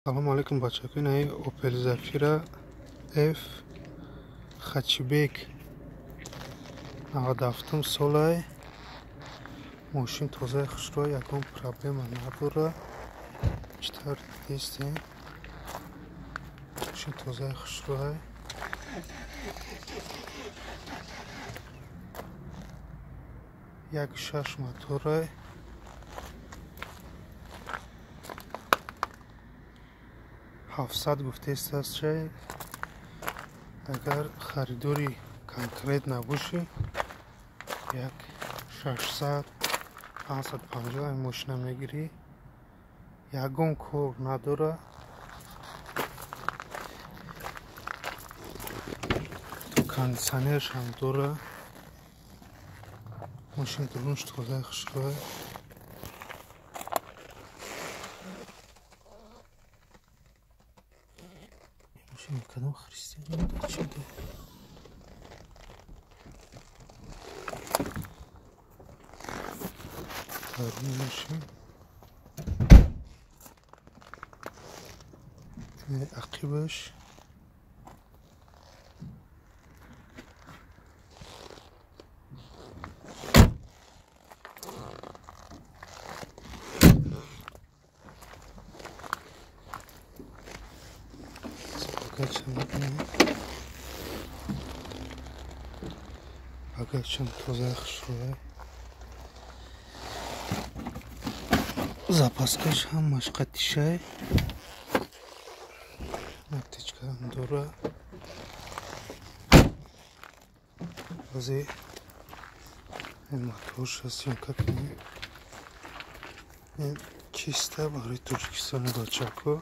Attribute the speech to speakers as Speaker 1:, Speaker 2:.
Speaker 1: Салому алейкум, бачако. Инаи Opel Zafira F хэтчбек 97 солай. Мошин тозаи хушрӯ, ягон проблема надора. Чӣ тавр дидистем? Мошин тозаи хушрӯай. 1.6 моторай. 700 гуфтааст чай. Агар харидори конкрет набошӣ, як 600 550 ин мошина мегирӣ. Ягон кор надора. Кондитсионерш ҳам дора. Мошин дурунш тозаи хушрӯ. Мошин кадом христиан чӣ дор? Даруни мошин ақибаш багажчам тозаи хушрӯ. Запаскаш ҳамаш қатишай. Аптечкаам дора. Бози моторша съёмка кунем. Чиста барои тоҷикистони бачако.